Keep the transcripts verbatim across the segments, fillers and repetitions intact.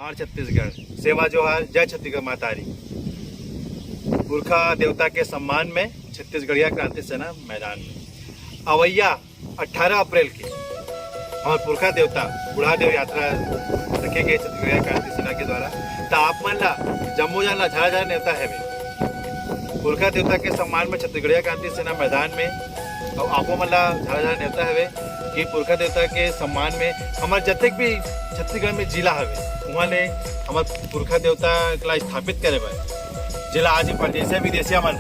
जोहार छत्तीसगढ़, सेवा जोहार, जय छत्तीसगढ़ महतारी। पुरखा देवता के सम्मान में छत्तीसगढ़िया क्रांति सेना मैदान में। अवैया अठारह अप्रैल के हमर पुरखा देवता बूढ़ा देव यात्रा रखे गए छत्तीसगढ़िया क्रांति सेना के द्वारा। त आप मन ला, जम्मो जन ला झारा झारा नेवता हवे पुरखा देवता के सम्मान में छत्तीसगढ़िया क्रांति सेना मैदान में। अउ आपो मन ला झारा झारा नेवता हवे कि पुरखा देवता के सम्मान में हमर जतेक भी छत्तीसगढ़ में जिला हवे, उहाँ ले हमर पुरखा देवता ला स्थापित करे बर, जेला आज परदेसिया विदेसिया मन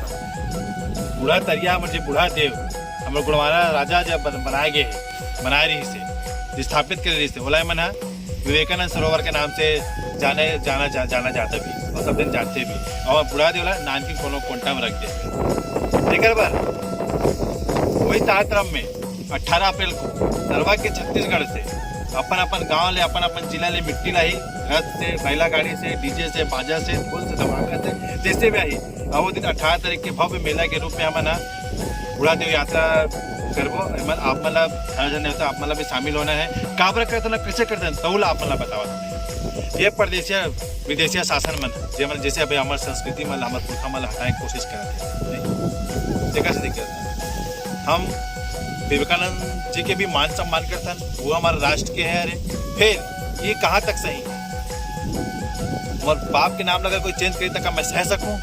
बूढ़ा तरिया, हमर जे बूढ़ा देव, हमर गोंडवाना राजा जब बन-, बनाए गए हे, बनाए रहिस हे, स्थापित करे रहिस हे, ओला मन ह विवेकानंद सरोवर के नाम से जाने, जाना जा-, जाना जाता भी, अउ सब झन जानथे भी। अउ बूढ़ा देव ला नानकिन कोनो कोंटा में रख दे। तेकर बर वही कार्यक्रम में अठारह अप्रैल को सर्वज्ञ छत्तीसगढ़ से अपन अपन गांव ले, अपन अपन जिला ले मिट्टी लाही, रथ से, बैला गाड़ी से, डीजे से, बाजा से, ढोल से, धमाका से, जैसे भी आही। अउ वो दिन अठारह तारीख के भव्य मेला के रूप में हमन ह बूढ़ा देव यात्रा करबो। एमन आप मन ला, झारा झारा नेवता, आप मन ला भी शामिल होना है। काबर करथन, कैसे करथन, तहू ला आप मन ला बतावत हन। ये परदेसिया विदेसिया शासन मन, जे मन जैसे अभी हमर संस्कृति मन ला, हमर पुरखा मन ला हटाए के कोशिश करत हे, नहीं? तेकर से दिक्कत हे। हम विवेकानंद जी के भी मान सम्मान करथन, वो हमर राष्ट्र के हे। अरे, फिर ये कहाँ तक सही? मोर बाप के नाम ला अगर कोई चेंज करे, त का मैं सह सकूं?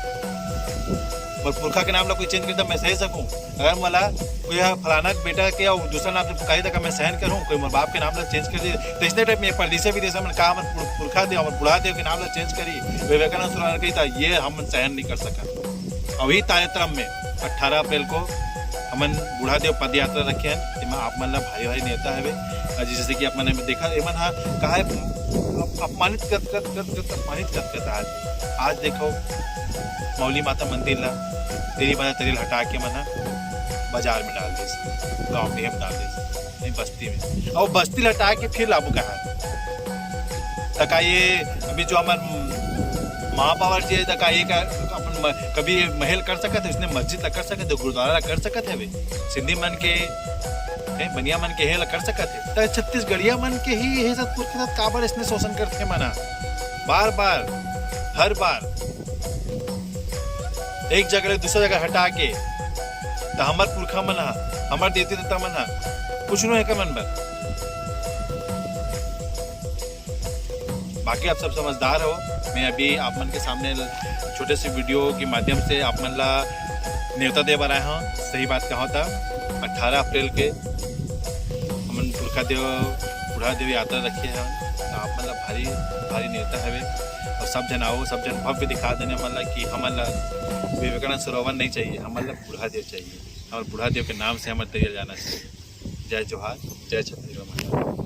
मोर पुरखा के नाम ला कोई चेंज करे, त मैं सह सकूं? अगर मोला कोई ह फलाना के बेटा के अउ दूसरा नाम से पुकाही, त का मैं सहन करूं? कोई मोर बाप के नाम ला चेंज कर दे, त इसने टाइप में परदेसिया विदेसिया मन का हमर पुर-, पुरखा देव, हमर बूढ़ा देव के नाम ला चेंज करी, विवेकानंद सुरानर कही, त ये हम सहन नहीं कर सकत। अभी कार्यक्रम में अठारह अप्रैल को हमन बूढ़ा देव पद यात्रा रखे हन, जेमा आप मन ला भारी भारी नेवता हवे। अउ जैसे कि आप मन देखा, एमन हा कहा है, अप-, अपमानित करत, करत, करत, करत, अपमानित करत, करत आज, आज देखो, मौली माता मंदिर ला, तेरी माता तेरी ला हटा के मन हा बाजार में डाल दिस, गांव में हम डाल दिस, नहीं, बस्ती में। अउ बस्ती ला हटा के फिर लाबू कहा। त का ये अभी जो हमर महापावर जी है, त का ये का अपन म-, कभी महल कर सकत हे, इसने मस्जिद ला कर सकत हे, गुरुद्वारा ला कर सकत हे, अभी सिंधी मन के, हैं, बनिया मन के हे ला कर सकत हे। त छत्तीसगढ़िया मन के ही ये सब पुरखा के साथ काबर इसने शोषण करथे मना, बार बार, हर बार एक जगह ले दूसरा जगह हटा के, त हमर पुरखा मन हा, हमर देवती देवता मन हा, कुछ नो हे का मन बर। बाकी आप सब समझदार हो। मैं अभी आप मन के सामने छोटे से वीडियो के माध्यम से आप मन ला नेवता दे बर आए हंव। सही बात कहा था, अठारह अप्रैल के हमन पुरखा देव, बूढ़ा देव यात्रा रखे हन, त आप मन ला भारी, भारी नेवता हवे। अउ सब झन आओ, सब झन भव्य दिखा देने मन ला कि हमन ला विवेकानंद सरोवर नहीं चाहिए, हमन ला बूढ़ा देव चाहिए। हमर बूढ़ा देव के नाम से हमर तरिया जाना चाहिए। जय जोहार, जय छत्तीसगढ़ महाराज।